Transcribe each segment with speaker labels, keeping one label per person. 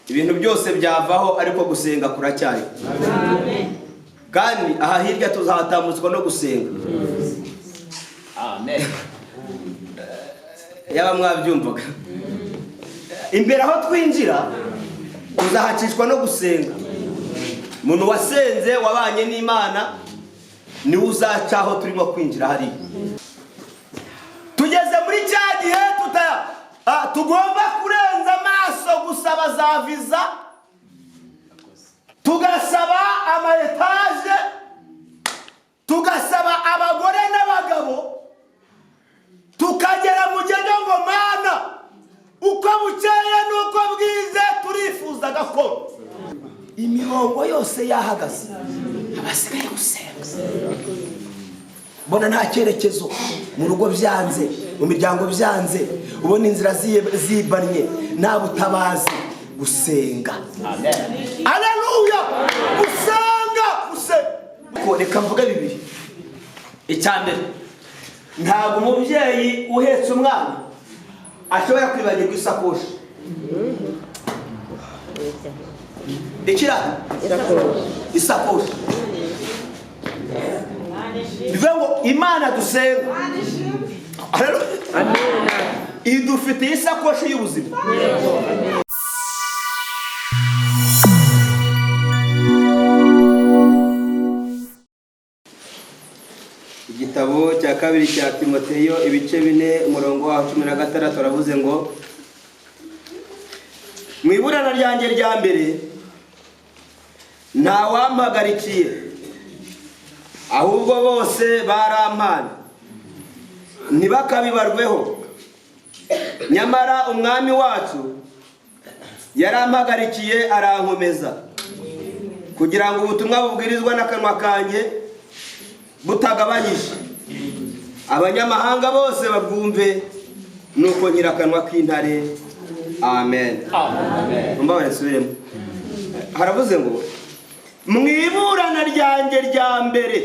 Speaker 1: Ibintu byose byavaho, ariko gusenga kuracyari. Kandi aha hirya tuzahatambutswa no gusenga.
Speaker 2: Amen.
Speaker 1: Yaba mwabyumvaga, imbere aho twinjira tuzahacishwa no gusenga. Umuntu wasenze, wabanye n'Imana, niwe uzaca aho turimo kwinjira hariya. Tugeze muri cya gihe tugomba kurenza amaso gusaba za viza, tugasaba ama etaje, tugasaba abagore n'abagabo, tukagera mu gihe ngo: "Mana, uko bukeye n'uko bwize turifuza gakondo." Imirongo yose yahagaze, abasigaye gusenga. Mbona nta cyerekezo, mu rugo byanze, mu miryango byanze, ubona inzira zibannye, nta butabazi. Gusenga.
Speaker 2: Amen.
Speaker 1: Aleluya! Gusenga, gusenga. Reka mvuge bibiri. Icya mbere, ntabwo umubyeyi uhetse umwana ashobora kwibagirwa isakoshi. Ikira isakoshi bivuga ngo Imana dusenga. Haleluya. Idufitiye isakoshi y'ubuzima. Igitabo cya kabiri cya Timoteyo, ibice 4, umurongo wa 16, aravuze ngo: "Mu iburana ryanjye rya mbere nta wampagarikiye, ahubwo bose barampanye, ntibakabibarweho. Nyamara Umwami wacu yarampagarikiye, arankomeza, kugira ngo ubutumwa bubwirizwa n'akanwa kanjye butagabanyije, abanyamahanga bose babwumve. Nuko nkira akanwa k'intare." Amen.
Speaker 2: Amen.
Speaker 1: Mbabarire nsubiremo. Haravuze ngo: "Mu iburana ryanjye rya mbere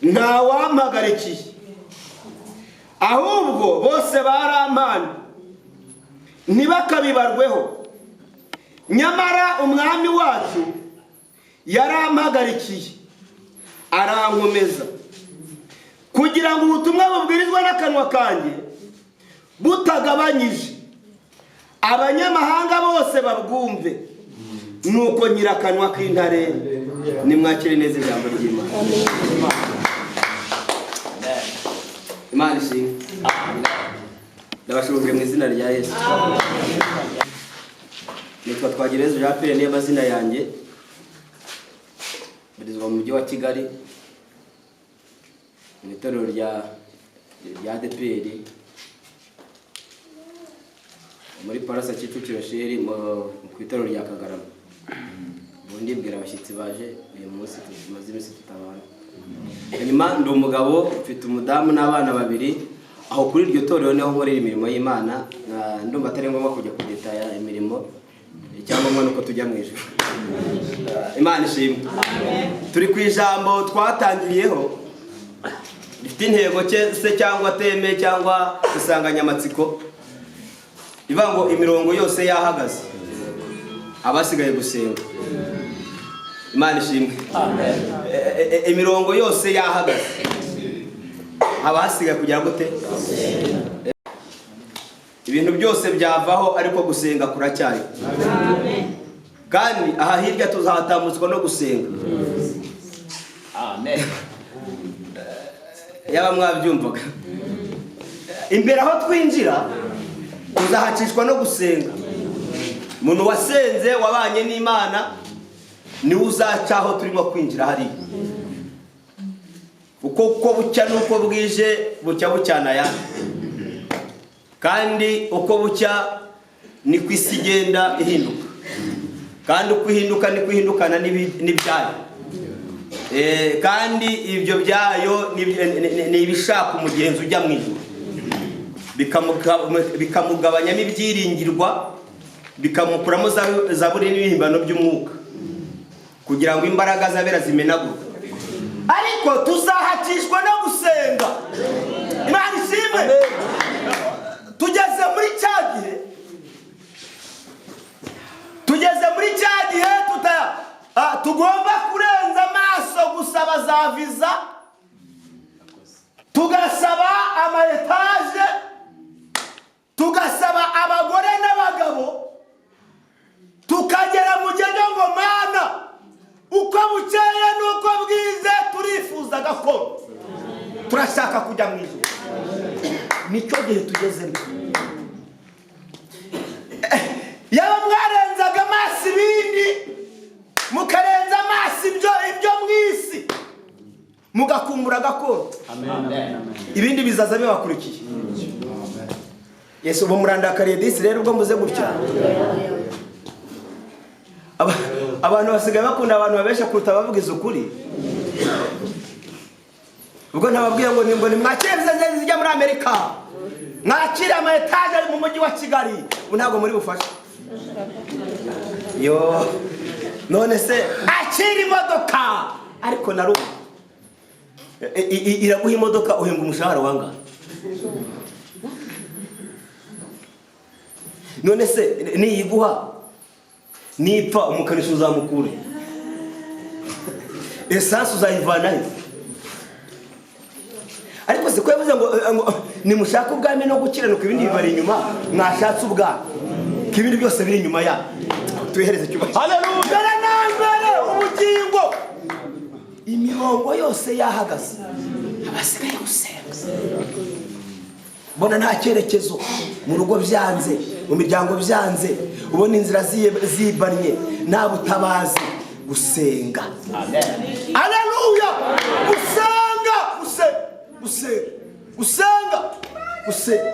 Speaker 1: nta wampagarikiye, ahubwo bose barampanye, ntibakabibarweho. Nyamara Umwami wacu yarampagarikiye, arankomeza, kugira ngo ubutumwa bubwirizwa n'akanwa kanjye butagabanyije, abanyamahanga bose babwumve. Nuko nkira akanwa k'intare." Nimwakire neza ijambo ry'Imana. Imana ishimwe. Ndabashuhuje mu izina rya Yesu. Nitwa Twagirayezu Jean Pierre, niyo mazina yanjye. Mbarizwa mu mujyi wa Kigali, mu itorero rya ADEPR, muri Parasa Kicukiro Sheri, ku itorero rya Kagarama. Ubu ndibwira abashyitsi baje uyu munsi, tumaze iminsi tutabana. Hanyuma ndi umugabo, mfite umudamu n'abana babiri. Aho kuri iryo torero niho nkorera imirimo y'Imana. Ndumva atari ngombwa kujya kudetaya imirimo, icyangombwa ni uko tujya mu ijuru. Imana ishimwe. Turi ku ijambo twatangiriyeho rifite intego se cyangwa thème cyangwa insanganyamatsiko ivuga ngo: "Imirongo yose yahagaze, abasigaye gusenga." Imana ishimwe. Imirongo yose yahagaze, haba hasigaye kugira gute? Ibintu byose byavaho, ariko gusenga kuracyari. Kandi aha hirya tuzahatambutswa no gusenga.
Speaker 2: Amen.
Speaker 1: Yaba mwabyumvaga, imbere aho twinjira tuzahacishwa no gusenga. Umuntu wasenze, wabanye n'Imana, niwe uzaca aho turimo kwinjira hariya. Uko bucya n'uko bwije, bucya bucyana ayandi. Kandi uko bucya niko isi igenda ihinduka, kandi uko ihinduka niko ihindukana n'ibyayo. Kandi ibyo byayo ni ibishaka umugenzi ujya mu ijuru, bikamugabanyamo ibyiringirwa, bikamukuramo zaburi n'ibihimbano by'umwuka, kugira ngo imbaraga z'abera zimenagurwe. Ariko tuzahakishwa no gusenga. Imana ishimwe. Tugeze muri cya gihe
Speaker 2: Tugomba kurenza amaso gusaba za viza, tugasaba ama etaje, tugasaba abagore n'abagabo, tukagera mu gihe ngo: "Mana, uko bukeye n'uko bwize turifuza gakondo, turashaka kujya mu ijuru." Nicyo gihe tugezemo. Yaba mwarenzaga amaso ibindi, mukarenza amaso ibyo mu isi, mugakumbura gakondo, ibindi bizaza bibakurikiye. Yesu, ubu murandakariye disi. Rero ubwo mbuze gutya, abantu basigaye bakunda abantu babesha kuruta abavugiza ukuri. Ubwo ntababwiye ngo nimwakire viza zijya muri Amerika, mwakire ama etaje ari mu mujyi wa Kigali, ubu ntabwo muri bufashe yo. None se akira imodoka, ariko na rumwe iraguha imodoka, uhembwa umushahara wanga. None se niyiguha, nipfa umukanishi uzamukure? Esansi uzayivanayo? Ariko siko yavuze ngo nimushake ubwami no gukiranuka, ibindi bibari inyuma? Mwashatse ubwami, ko ibindi byose biri inyuma ya tubihereze icyubahiro.
Speaker 3: Haleluya.
Speaker 2: Mbere na mbere ubugingo, imirongo yose yahagaze, abasigaye gusenga. Mbona nta cyerekezo, mu rugo byanze, mu miryango byanze, ubona inzira zibannye, nta butabazi, gusenga. Aleluya! Gusenga, gusenga, gusenga, gusenga,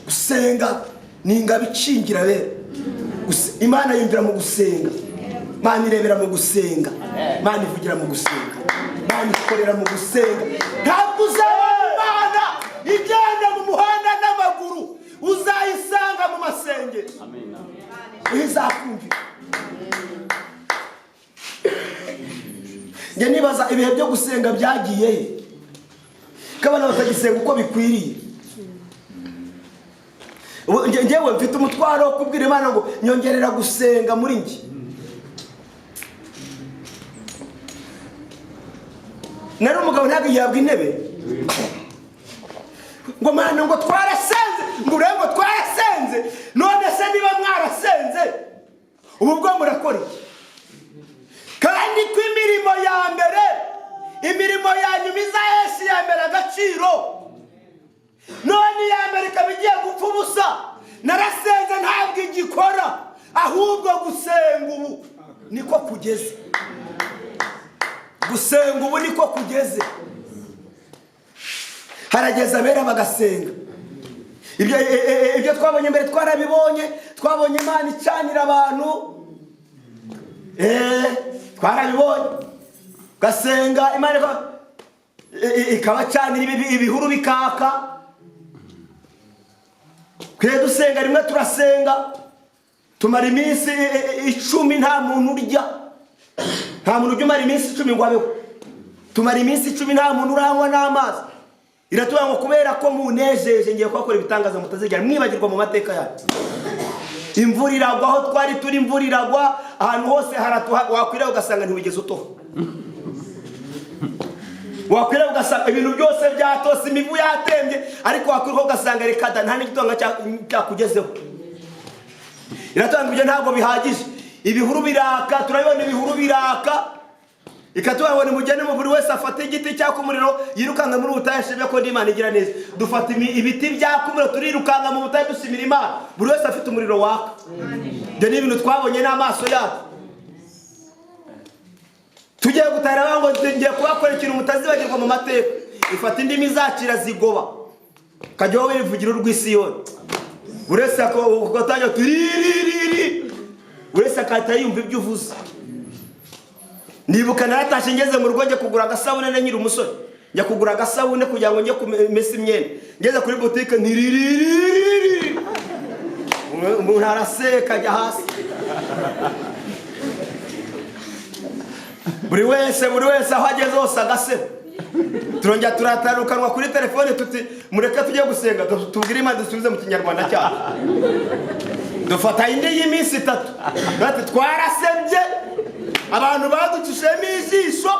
Speaker 2: gusenga ni ingabo ikingira bene. Imana yumvira mu gusenga, Imana irebera mu gusenga, Imana ivugira mu gusenga, Imana ikorera mu gusenga. Ntabwo uzabona Imana igenda mu muhanda n'amaguru, uzayisanga mu masengesho, izakumvira. Njye nibaza ibihe byo gusenga byagiye he, ko abana batagisenga uko bikwiriye? Ubu njyewe mfite umutwaro wo kubwira Imana ngo nyongerera gusenga muri njye. Nari umugabo, ntabwo yihabwa intebe ngo: "Mana, ngo twarasenze," ngo urebe ngo twarasenze. None se niba mwarasenze, ubu bwo murakora iki? Kandi ko imirimo ya mbere, imirimo ya nyuma izahesha iya mbere agaciro, none iya mbere ikaba igiye gupfa ubusa. Narasenze ntabwo igikora, ahubwo gusenga ubu niko kugeze, gusenga ubu niko kugeze. Harageze abera bagasenga. Ibyo twabonye mbere twarabibonye, twabonye Imana icanira abantu, twarabibonye. Ugasenga, Imana ikabacanira ibihuru bikaka. Twe dusenga rimwe, turasenga tumara iminsi 10 nta muntu urya. Nta muntu ujya umara iminsi 10 ngo abeho. Tumara iminsi 10 nta muntu uranywa n'amazi. Iratubwira ngo: "Kubera ko munejeje, ngiye kuhakora ibitangaza mutazigera mwibagirwa mu mateka yanyu." Imvura iragwa aho twari turi, imvura iragwa ahantu hose haratuha. Wakwira ugasanga ntiwigeze utoha, wakwira ugasanga ibintu byose byatose, imivu yatembye, ariko wakwira ugasanga reka da, nta n'igitonga cyakugezeho. Iratanga ibyo ntabwo bihagije, ibihuru biraka, turabibona ibihuru biraka. Ikatubwira ngo nimugende mu buri wese afate igiti cyaka umuriro, yirukanka muri butayu, ashimye ko Imana igira neza. Dufata ibiti byaka umuriro, turirukanka mu butayu dushimira Imana, buri wese afite umuriro waka. Ibyo ni ibintu twabonye n'amaso yacu. Tugiye gutahira ngo ngiye kubakora ikintu mutazibagirwa mu mateka. Ifata indimi zacu irazigoba, ukajya wowe wivugira urw'isiyoni, buri wese agatangira tuririri, buri wese agahita yumva ibyo uvuze. Nibuka naratashye, ngeze mu rugo njya kugura agasabune, na nkiri umusore, njya kugura agasabune kugira ngo njye kumesa imyenda. Ngeze kuri butike ntiririririri, umuntu araseka ajya hasi. Buri wese aho ageze hose agaseba. Turongera turatarukanwa kuri telefone, tuti mureke tujye gusenga, tubwire Imana dusubize mu Kinyarwanda cyacu. Dufata indi y'iminsi 3, bati twarasebye. Abantu baducishemo ijisho,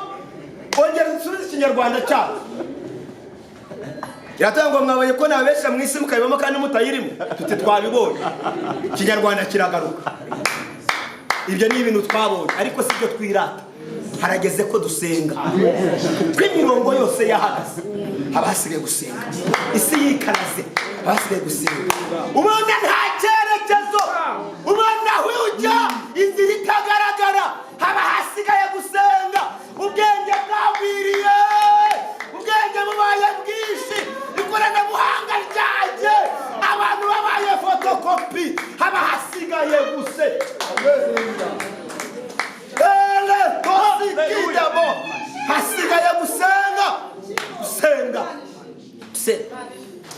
Speaker 2: ongera dusubize Ikinyarwanda cyacu. Iratanga ngo mwabonye ko nababesha mu isi mukayibamo kandi mutayirimo. Tuti twabibonye. Ikinyarwanda kiragaruka. Ibyo ni ibintu twabonye, ariko si byo twirata. Harageze ko dusenga, kuko imirongo yose yahagaze, haba hasigaye gusenga. Isi yikaraze, haba hasigaye gusenga. Ubona nta cyerekezo, ubona aho ujya inzira itagaragara, haba hasigaye gusenga. Ubwenge bwagwiriye, ubwenge bubaye bwinshi, ikoranabuhanga ryaje, abantu babaye fotokopi, haba hasigaye gusenga. Tosikidabo, hasigaye gusenga, gusenga,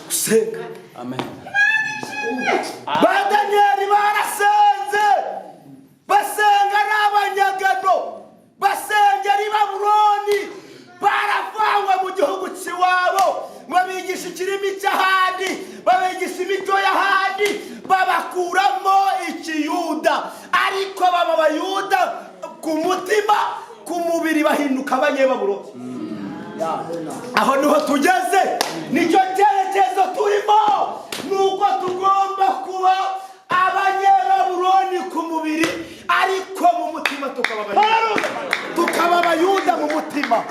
Speaker 2: gusenga.
Speaker 1: Amen.
Speaker 2: Ba Daniyeli barasenze, basenga n'abanyagano, basengera i Babuloni, baravangwa mu gihugu cy'iwabo, babigisha ikirimi cy'ahandi, babigisha imico y'ahandi, babakuramo Ikiyuda, ariko baba Abayuda ku mutima, ku mubiri bahinduka Abanyebabuloni. Aho niho tugeze, nicyo cyerekezo turimo, nuko tugomba kuba Abanyebabuloni ku mubiri, ariko mu mutima tukaba Abayuda, tukaba Abayuda mu mutima.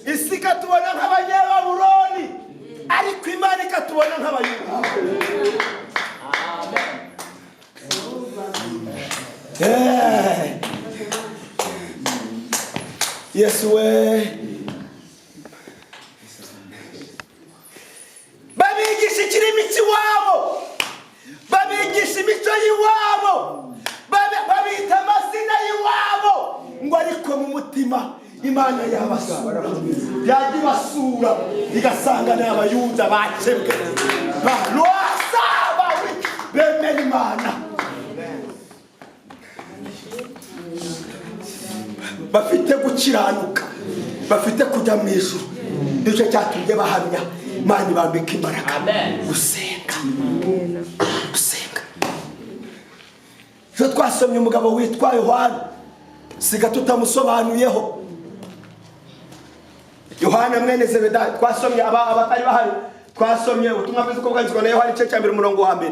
Speaker 2: Isi ikatubona nk'Abanyebabuloni, ariko Imana ikatubona nk'Abayuda. Yesu we, babigisha ikirimi cy'iwabo, babigisha imico y'iwabo, babita amazina y'iwabo, ngo ariko mu mutima Imana yabasura, yajya ibasura igasanga ni Abayuda bakebwe, barwasaba bemera Imana, bafite gukiranuka, bafite kujya mu ijuru. Nicyo cyatumye bahamya Imana, ibambika imbaraga gusenga, gusenga. Ejo twasomye umugabo witwa Yohana, siga tutamusobanuyeho. Yohana mwene Zebedayo, twasomye abatari bahari, twasomye ubutumwa bwiza uko bwanditswe na Yohana, igice cya 1 umurongo wa 1.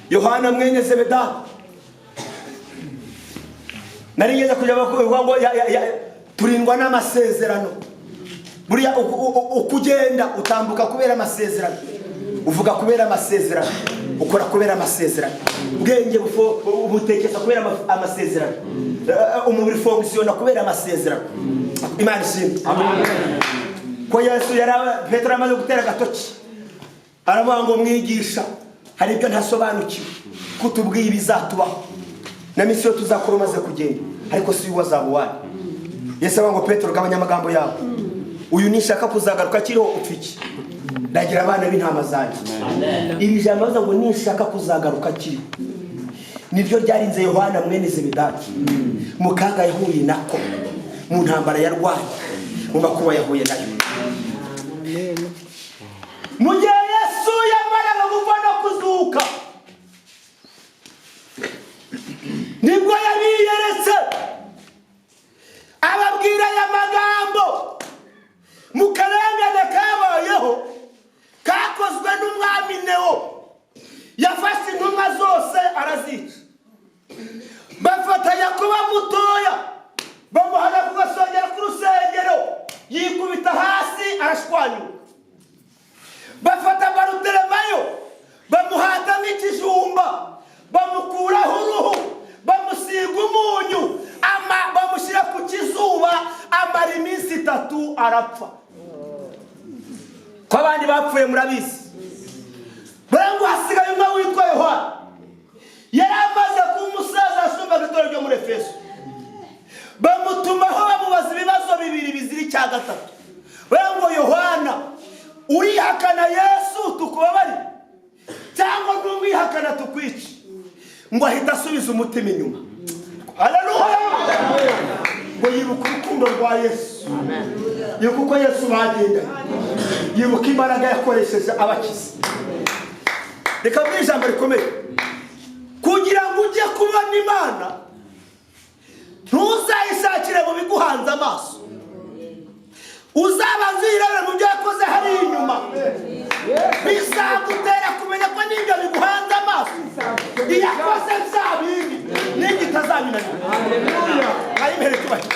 Speaker 2: Yohana mwene Zebedayo, nari ngeze kujya bakuvuga ngo turindwa n'amasezerano. Buriya uko ugenda utambuka kubera amasezerano, uvuga kubera amasezerano, ukora kubera amasezerano, ubwenge butekereza kubera amasezerano, umubiri fonkisiyona kubera amasezerano. Imana ishimwe ko Yesu yari Petero amaze gutera agatoki, aravuga ngo mwigisha, hari ibyo ntasobanukiwe, kutubwiye ibizatubaho na misiyo tuzakora umaze kugenda, ariko si uwo azaba uwanyu. Yesu avuga ngo Petero, gabanya amagambo yawe, uyu nishaka kuzagaruka akiriho upfa iki? Ndagira abana b'intama zanjye. Iri jambo bavuga ngo nishaka kuzagaruka akiriho, niryo ryarinze Yohana mwene Zebedayo mu kaga yahuye nako, mu ntambara yarwanye, mu makuba yahuye nayo. Mu gihe Yesu yamaraga gupfa no kuzuka, nibwo yabiyeretse, ababwira aya magambo. Mu karengane kabayeho kakozwe n'umwami Neo, yafashe intumwa zose arazica, bafata Yakobo mutoya bamuhana ku gasongero k'urusengero, yikubita hasi arashwanyuka. Bafata Baruteremayo bamuhata nk'ikijumba, bamukuraho uruhu, bamusiga umunyu, bamushyira ku kizuba, amara iminsi 3 arapfa. Ko abandi bapfuye murabizi. Ngo hasigaye umwe witwa Yohana, yari amaze kuba umusaza, asumbaga itorero ryo muri Efeso. Bamutumaho bamubaza ibibazo 2 bizira icya 3. Ngo Yohana, urihakana Yesu tukubabarire, cyangwa ntumwihakana tukwice? Ngo ahita asubiza umutima inyuma. Haleluya! Ngo yibuka urukundo rwa Yesu, yibuka uko Yesu bagendanye, yibuka imbaraga yakoresheje abakiza. Reka mbwire ijambo rikomeye, kugira ngo ujye kubona Imana, ntuzayishakire mu biguhanze amaso, uzabanza uyirebere mu byo yakoze hariya inyuma. Bizagutera kumenya ko n'ibyo biguhanze amaso iyakoze bya bindi n'ibyo itazabinanira. Ayimbere icyubahiro.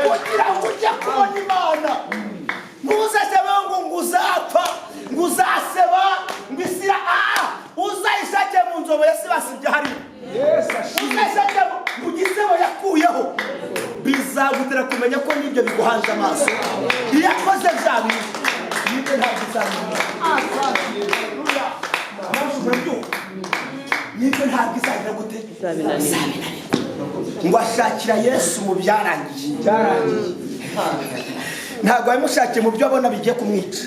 Speaker 2: Kugira ngo ujye kubona Imana, ntuzasebe ngo uzapfa, ngo uzaseba, ngo isira. Uzayishakire mu nzobo yasibasibye hariya, uzayishakire mu gisebo yakuyeho. Bizagutera kumenya ko n'ibyo biguhanze amaso iyo akoze bya bindi, n'ibyo ntabwo izabinanira. N'ibyo ntabwo izagira gute? Izabinanira. Ngo ashakira Yesu mu byarangiye. Ntabwo yamushakiye mu byo abona bigiye kumwica,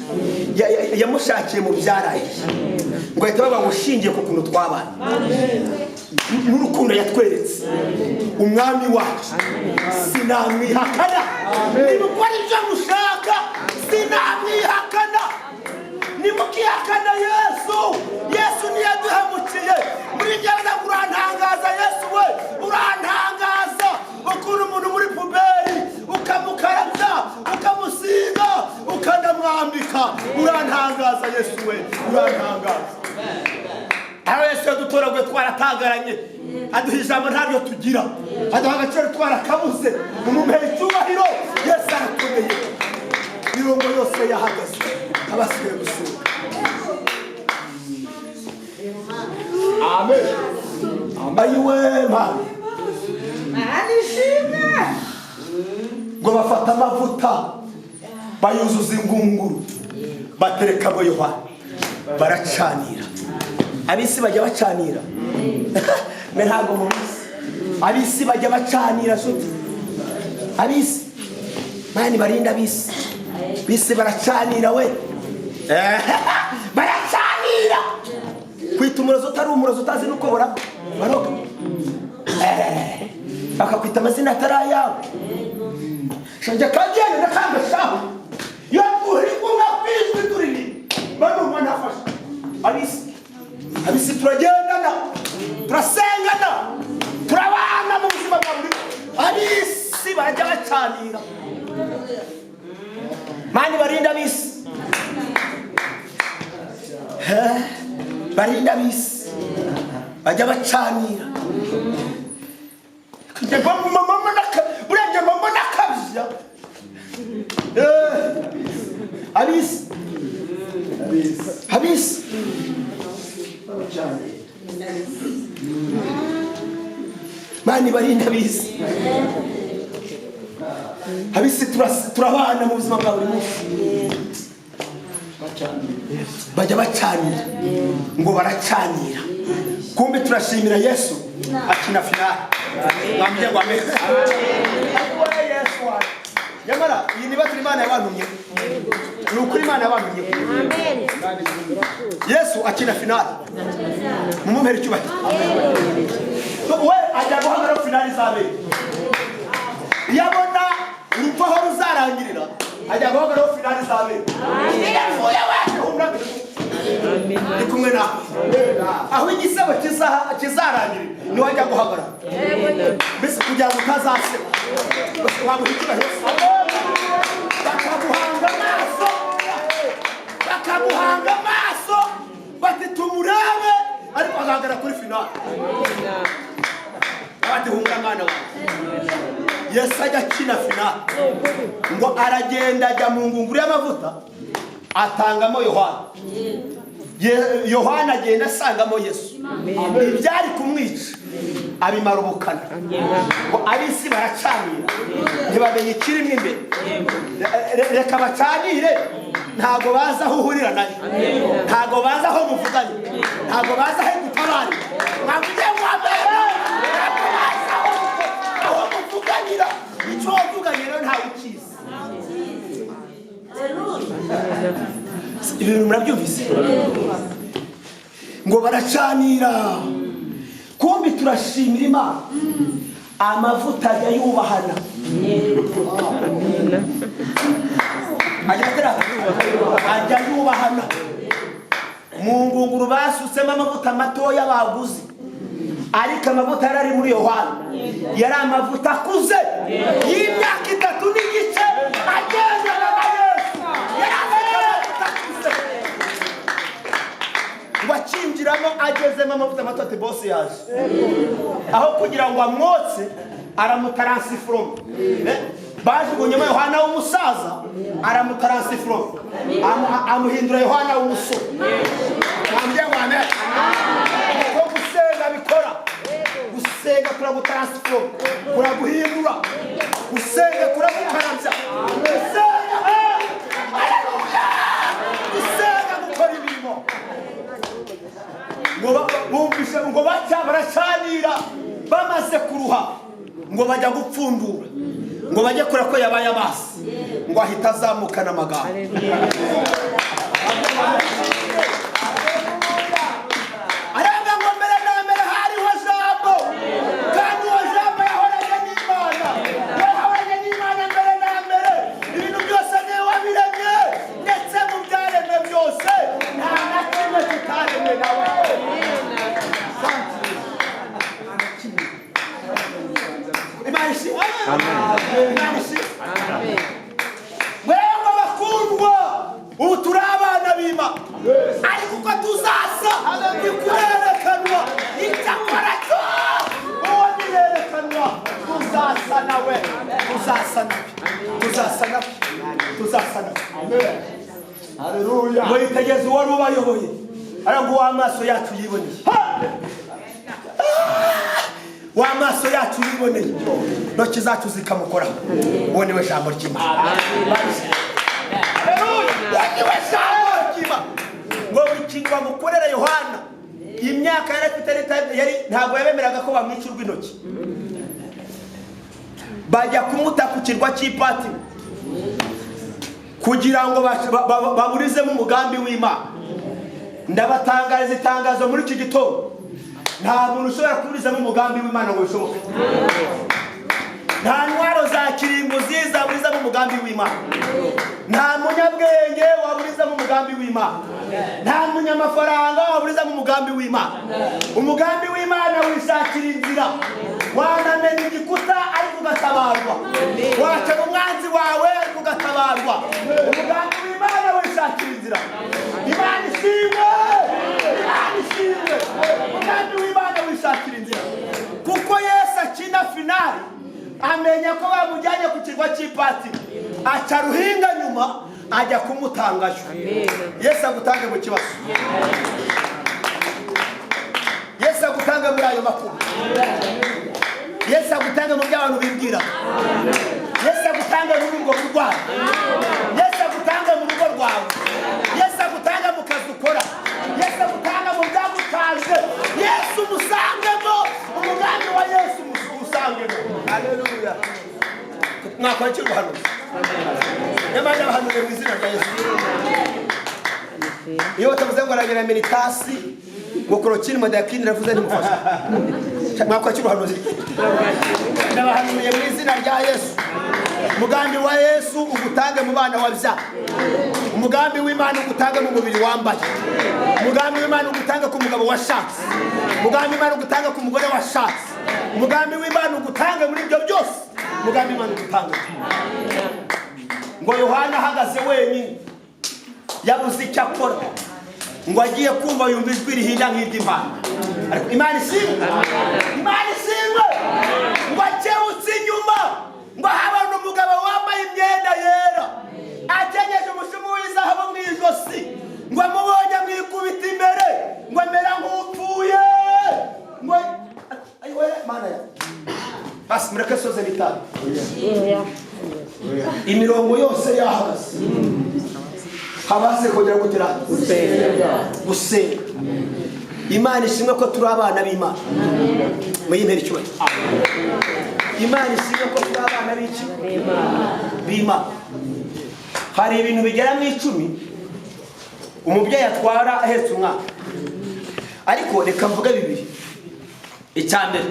Speaker 2: yamushakiye mu byarangiye. Ngo ahita bavuga ngo ushingiye ku kuntu twabanye n'urukundo yatweretse umwami wacu, sinamwihakana. Nimukora ibyo mushaka, sinamwihakana. Nimukihakana Yesu. Yesu ntiyaduhemukiye muri gereza. Ngo urantangaza Yesu we, urantangaza ukuntu umuntu muri puberi ukamukarabya, ukamusiga, ukanamwambika. Urantangaza Yesu we, urantangaza. Aho Yesu yadutoraguye twaratangaranye, aduha ijambo ntaryo tugira, aduha agaciro twarakabuze. Mumumpera icyubahiro. Yesu arakomeye. Mirongo yose yahagaze, abasigaye gusura. Amen. Ayiwe Mana. Ngo bafata amavuta, bayuzuza ingunguru, baterekamo Yohana, baracanira. Ab'isi bajya bacanira, mbe ntabwo mubizi. Ab'isi bajya bacanira nshuti. Ab'isi, Mani barinda ab'isi. Bisi baracanira we, baracanira. Kwita umurozi utari umurozi, utazi nuko baroga, bakakwita amazina atari ayawe. Shanje kagenda ndakangashaho iyo uri kumwe kwijwi turiri banumva ntafashe. Ab'isi, ab'isi turagendana, turasengana, turabana mu buzima bwa buri. Ab'isi barajya bacanira. Mani barinda ab'isi, barinda ab'isi bajya bacanira. Buriya mama nakabya. Ab'isi, ab'isi, Mani barinda ab'isi. Ab'isi turabana mu buzima bwa buri munsi. Bajya bacanira, ngo baracanira. Kumbe turashimira Yesu akina finale. Mwambye ngo amen. Nyamara iyi niba turi Imana yabantumye, ni ukuri Imana yabantumye. Yesu akina finale, mumumpere icyubahiro. We ajya guhagarara finale izabera. Iyo abona urupfu aho ruzarangirira, ajya guhagarara finale izabera. Yapfuye we, ndi kumwe nawe. Aho igisebo kizarangirira niho ajya guhagarara, mbese kugira ngo utazaseba. Wamuha icyubahiro, bakaguhanga amaso, bakaguhanga amaso bati tumurebe, ariko azahagarara kuri finale. Bati humura mwana wawe. Yesu ajya akina finale. Ngo aragenda ajya mu ngunguru y'amavuta, atangamo Yohana. Yohana agenda asangamo Yesu. Ibyari kumwica abimara ubukana. Ngo ab'isi baracanira, ntibamenye ikirimo imbere. Reka bacanire, ntabwo bazi aho uhurira nayo, ntabwo bazi aho muvuganye, ntabwo bazi aho gutabarira. Ntabwo ugiye ngo ntabwo bazi aho muvuganira. Icyo wavuganye rero ntawe ukizi. Ibintu murabyumvise? Ngo baracanira. Kumbi turashimira Imana, amavuta ajya yubahana, ajya yubahana. Mu ngunguru basutsemo amavuta matoya baguze. Ariko amavuta yari ari muri Yohana yari amavuta akuze y'imyaka 3.5 agendana na Yesu. Yari afite amavuta akuze. Ngo akinjiramo agezemo amavuta mato, ati bosi yaje. Aho kugira ngo amwotse, aramutaransifuroma. Bajugunyemo Yohana w'umusaza, aramutaransifuroma, amuhindura Yohana w'umusore. Mwambye ngo amen. Uko gusenga bikora, gusenga kuragutaransifuroma, kuraguhindura. Gusenga kuragukarabya. Gusenga, haleluya, gusenga gukora imirimo. Ngo bumvise ngo baca baracanira, bamaze kuruha, ngo bajya gupfundura ngo bajye kure ko yabaye amazi, ngo ahita azamukana amagambo. Aravuga ngo mbere na mbere hariho Jambo, kandi uwo Jambo yahoranye n'Imana, yahoranye n'Imana mbere na mbere. Ibintu byose niwe wabiremye, ndetse mu byaremwe byose nta na kimwe kitaremwe nawe. Imana ishimwe, Imana ishimwe. Mwebwe bakundwa, ubu turi abana b'Imana, ariko uko tuzaza ntikurerekanwa. Icyakora cyo uwo niyerekanwa, tuzasa nawe, tuzasa nawe, tuzasa nawe, tuzasa nawe.
Speaker 3: Haleluya.
Speaker 2: Ngo yitegereze uwari ubayoboye, ariko uw'amaso yacu yiboneye, w'amaso yacu yiboneye, intoki zacu zikamukoraho, uwo niwe jambo ry'Imana. Uwo niwe jambo ry'Imana. Ngo buri kintu bamukorera Yohana, imyaka yari afite yari ntabwo yabemeraga ko bamwica urw'intoki. Bajya kumuta ku kirwa cy'Ipatimo kugira ngo baburizemo umugambi w'Imana. Ndabatangariza itangazo muri iki gitondo: nta muntu ushobora kuburizamo umugambi w'Imana ngo bishoboke. Nta ntwaro za kirimbuzi zaburizamo umugambi w'Imana. Nta munyabwenge waburizamo umugambi w'Imana. Nta munyamafaranga waburizamo umugambi w'Imana. Umugambi w'Imana wishakira inzira. Wanamena igikuta ariko ugatabarwa, wacana umwanzi wawe ariko ugatabarwa. Umugambi w'Imana wishakira inzira. Imana ishimwe, Imana ishimwe. Umugambi w'Imana wishakira inzira, kuko Yesu akina finali, amenya ko bamujyanye ku kirwa cy'Ipatimo, aca ruhinga nyuma ajya kumutangayo. Yesu agutange mu kibazo, Yesu agutange muri ayo makuru, Yesu agutange mu byo abantu bibwira, Yesu agutange muri ubwo burwayi, Yesu agutange mu rugo rwawe, Yesu agutange mu kazi ukora, Yesu agutange mu byagutaje. Yesu umusangemo, umugambi wa Yesu umusangemo.
Speaker 3: Haleluya.
Speaker 2: Mwakora iki ubuhanuzi? Nyamara ndabahanuriye mu izina rya Yesu. Iyo batavuze ngo arabira militasi, ngo korokini modakini, iravuze ntimufashe. Mwakora iki ubuhanuzi? Ndabahanuriye mu izina rya Yesu. Umugambi wa Yesu ugutange mu bana wabyaye. Umugambi w'Imana ugutange mu mubiri wambaye. Umugambi w'Imana ugutange ku mugabo washatse. Umugambi w'Imana ugutange ku mugore washatse. Umugambi w'Imana ugutange muri ibyo byose. Umugambi w'Imana ugutange. Ngo Yohana ahagaze wenyine, yabuze icyo akora, ngo agiye kumva yumva ijwi rihinda nk'iry'Imana. Ariko Imana ishimwe, Imana ishimwe. Ngo akebutse inyuma, ngo habona umugabo wambaye imyenda yera, akenyeje umushumi w'izahabu mu ijosi. Ngo amubonye amwikubita imbere, ngo amera nk'upfuye. Ngo ayiwe Mana ya basi, mureke soze bitanu. Imirongo yose yahagaze, habase kongera gutera gusenga. Imana ishimwe ko turi abana b'Imana. Muyimpere icyubahiro. Imana ishimwe ko turi abana b'iki? B'Imana. Hari ibintu bigera mu 10 umubyeyi atwara ahetse umwana, ariko reka mvuge bibiri. Icya mbere,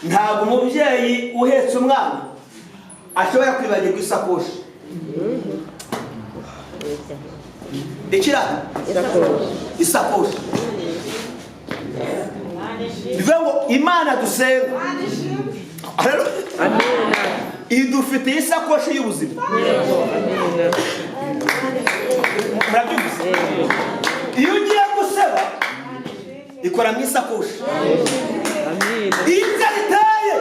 Speaker 2: ntabwo umubyeyi uhetse umwana ashobora kwibagirwa isakoshi. Ikira isakoshi. Bivuga ngo Imana dusenga, Haleluya, idufitiye isakoshi y'ubuzima. Murabyumvise? Iyo ugiye guseba, ikora mu isakoshi. Iyo inzara iteye,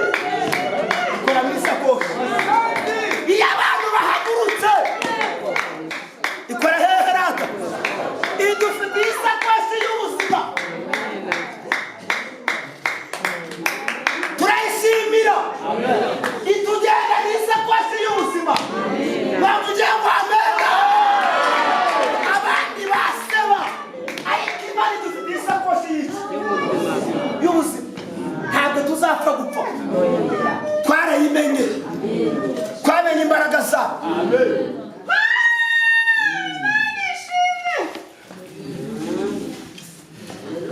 Speaker 2: ikora mu isakoshi. Iyo abantu bahagurutse, ikora hehe? Rata idufitiye isakoshi y'ubuzima. Turayishimira, itugenda n'isakoshi y'ubuzima. Bavuge ngo amena. Abandi baseba, ariko Imana idufitiye isakoshi y'iki? Y'ubuzima. Ntabwo tuzapfa gupfa, twarayimenye, twamenye imbaraga zabo.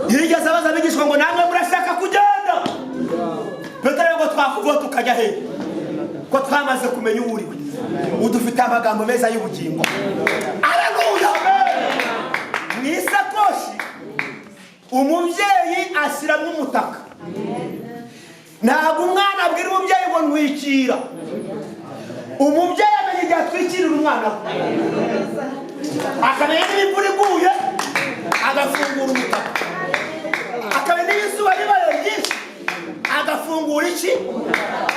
Speaker 2: Yigeze abaza abigishwa ngo: "Namwe murashaka kugenda?" Petero ngo: "Twakuvuga tukajya he, ko twamaze kumenya uwo uriwe? Udufite amagambo meza y'ubugingo." Aleluya! Mu isakoshi umubyeyi ashyiramo umutaka. Ntabwo umwana abwira umubyeyi ngo ntwikira. Umubyeyi amenya igihe atwikirira umwana we, akamenya niba imvura iguye agafungura umutaka, akamenya niba izuba ribaye ryinshi agafungura iki.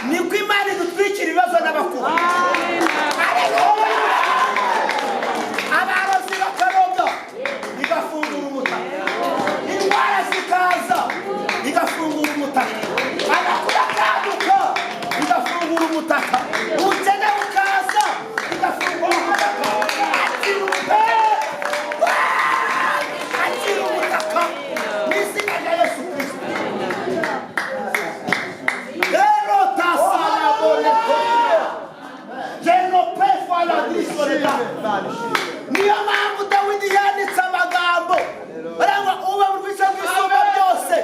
Speaker 2: Niko Imana idutwikira ibibazo n'abakuru. Haleluya! Abarozi bakaroga, igafungura umutaka. Indwara zikaza, igafungura umutaka. Amakuru akaduka, igafungura umutaka. Ubukene bukaza, igafungura umutaka. Akira umutaka, akira umutaka mu izina rya Yesu Kirisito. Rero tasalaboneko genopefaladrisoreda. Niyo mpamvu Dawidi yanditse amagambo arangwa: "Uba mu rwica rw'Isumba Byose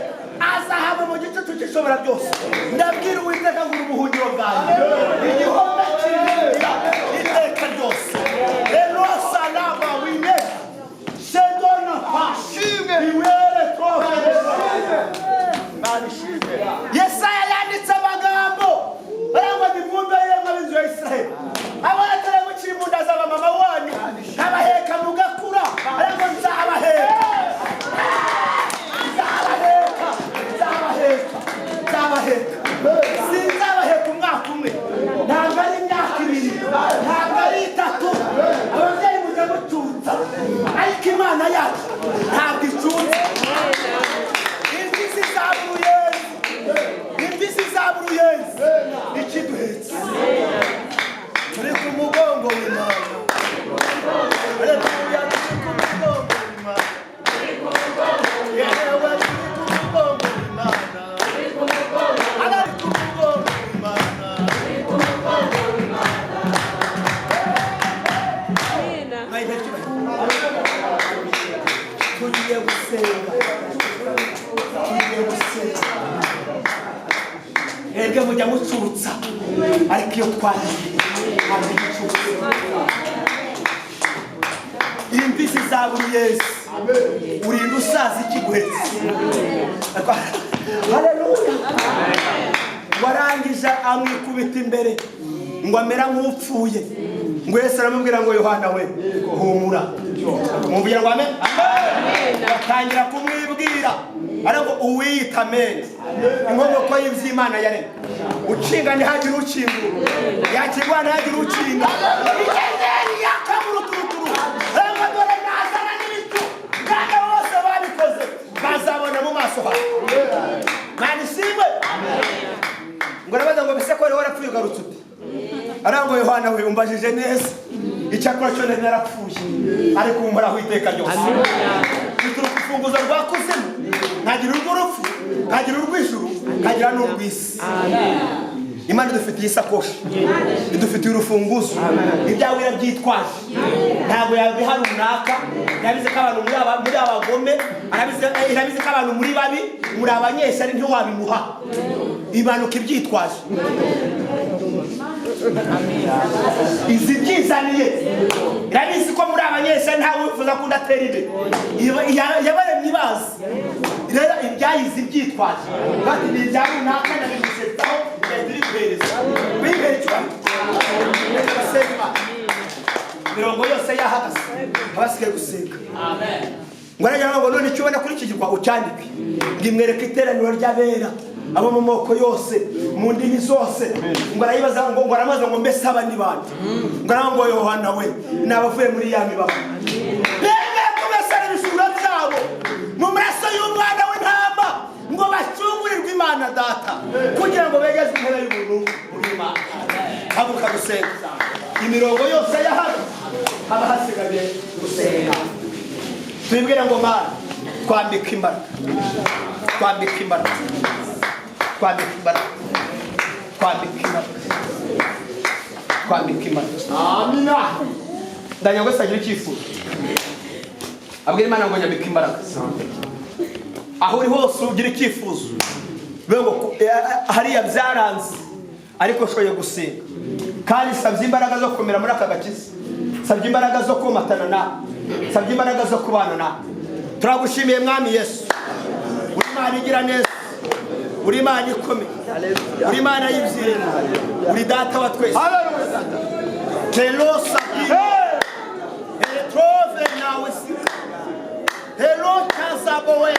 Speaker 2: azahama mu gicucu cy'Ishobora Byose. Ndabwira Uwiteka ngo uri ubuhungiro bwanjye, igihome kirindira iteka ryose." Erosalama wine shedona pa iwere trofe. Yesaya yanditse amagambo arangwa: "Nimwumve yemwe ab'inzu ya Israheli, abaratare mukiri mu nda za mama wanyu nkabaheka mugakura, ariko nzabaheka, nzabaheka, nzabaheka, nzabaheka. Sinzabaheka umwaka umwe, ntabwo ari imyaka 2, ntabwo ari 3. Ababyeyi mujya mucutsa, ariko Imana yacu ntabwo icutsa. Imvi zaba uruyenzi, imvi zaba uruyenzi, ikiduhetse turi ku mugongo w'Imana. Haleluya! Turi ku mugongo w'Imana. Yewe, turi ku mugongo w'Imana. Ari ku mugongo w'Imana. Tugiye gusenga, tugiye gusenga. Mwebwe mujya mucutsa, ariko iyo twagiye ntabwo igicutsa. Imvi zizaba uruyenzi, urinda usaza ikiguhetse. Haleluya! Warangije amwikubita imbere ngo amera nk'upfuye. Ngo Yesu aramubwira ngo: "Yohana we, humura." Mubwira ngo amen. Batangira kumwibwira, ariko uwiyita amen, inkomoko y'iby'Imana yaremye, ukinga ntihagire ukingura, yakingura ntihagire ukinga, inyenyeri yaka mu ruturuturu. Reka dore nazana n'ibicu, kandi abo bose babikoze bazabona mu maso hawe. Mana ishimwe! Ngo arabaza ngo: "Bise ko wari warapfuye, ugarutse ute?" Arangwa: "Yohana we, umbajije neza. Icyakora cyo nari narapfuye, ariko ubu mporaho iteka ryose. Bituruka urufunguzo rwa kuzimu, nkagira urw'urupfu, nkagira urw'ijuru, nkagira n'urw'isi." Imana idufitiye isakoshi, idufitiye urufunguzo. Ibyawe irabyitwaje, ntabwo yabiha runaka. Irabizi ko abantu muri abagome, irabizi ko abantu muri babi, muri abanyeshyari, ntiwabimuha. Imanuka ibyitwaje, izi byizanye. Irabyizaniye, irabizi ko muri abanyeshuri ntawe wifuza ko undi atera imbere. Yabaremye ibazi. Rero ibyayize ibyitwaje bati ni ibya runaka, nabimusetsaho, igahita ibiguhereza. Bihera icyubahiro. Reka basenga Imana. Imirongo yose yahagaze, abasigaye gusenga. Ngo aragira ngo none icyo ubona kuri iki kirwa ucyandike. Ngo imwereke iteraniro ry'abera, abo mu moko yose, mu ndimi zose. Ngo arayibaza ngo aramaze ngo: "Mbese aba ni bande?" Ngo aravuga ngo: "Yohana we, ni abavuye muri ya mibabaro, bemeye kubesera ibijura byabo mu maraso y'umwana w'intama, ngo bacungurirwe Imana Data, kugira ngo begezwe intebe y'ubuntu bw'Imana." Haguruka gusenga. Imirongo yose yahagaze, haba hasigaye gusenga. Tubibwire ngo: "Mana, twambika imbaraga, twambika imbaraga, twambika imbaraga, twambika imbaraga, twambika imbaraga."
Speaker 3: Amina.
Speaker 2: Ndagira ngo wese agire icyifuzo, abwira Imana ngo: "Nyambika imbaraga." Aho uri hose ugira icyifuzo, bivuga ngo hariya byaranze, ariko nshoboye gusenga, kandi sabye imbaraga zo kumera muri aka gakiza, sabye imbaraga zo komatana nawe, sabye imbaraga zo kubana nawe. Turagushimiye, Mwami Yesu. Uri Imana igira neza, uri Imana ikomeye, uri Imana y'ibyiringiro, uri Data wa twese. Kelosa Etrove nawe sika Helo kazabowe.